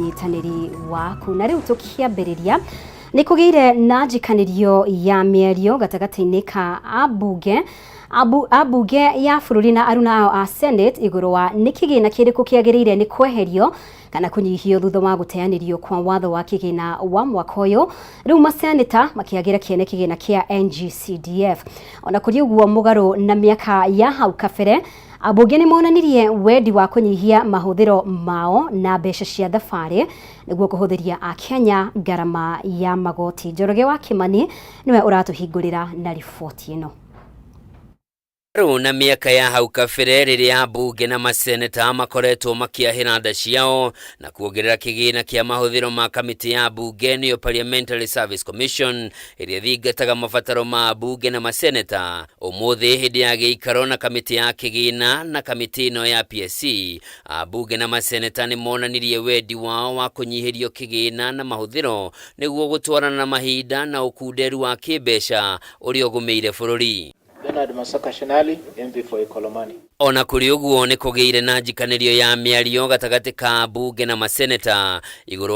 Ũnyitanĩri waku. Na rĩu tũkĩambĩrĩria, nĩ kũgĩire na njikanĩrio ya mĩario gatagatĩ-inĩ ka ambunge ya bũrũri na aruna ao a Senate igũrũ wa nĩ kĩgĩna kĩrĩkũ kĩagĩrĩire nĩ kweherio kana kũnyihio thutha wa gũteanĩrio kwa watho wa kĩgĩna wa mwaka ũyũ. Rĩu maseneta makĩagĩra kĩene kĩgĩna kĩa NGCDF. Ona kũrĩ ũguo, mũgarũ na mĩaka ya hau kabere, ambunge nĩ monanirie wendi wa kũnyihia mahũthĩro mao na mbeca cia thabarĩ nĩguo kũhũthĩria Akenya ngarama ya magoti. Njoroge wa Kimani nĩwe ũratũhingũrĩra na riboti ĩno. Rĩu na mĩaka ya hau kabere, rĩrĩa ambunge na maseneta makoretwo makĩahĩra nda ciao na kuongerera kĩgĩna kĩa mahũthĩro ma kamĩtĩ ya mbunge, nĩyo Parliamentary Service Commission, ĩrĩa ĩthingataga mabataro ma ambunge na maseneta, ũmũthĩ hĩndĩ ya gĩikaro na kamĩtĩ ya kĩgĩna na kamĩtĩ ĩno ya PSC, ambunge na maseneta nĩ monanirie wendi wao wa kũnyihĩrio kĩgĩna na mahũthĩro nĩguo gũtwarana na mahinda na ũkunderu wa kĩmbeca ũrĩa ũgũmĩire bũrũri. Bernard Masaka Shinali, MP for Ikolomani. Ona kũrĩ ũguo, nĩ kũgĩire na njikanĩrio ya mĩario gatagatĩ ka ambunge na maseneta igũrũ.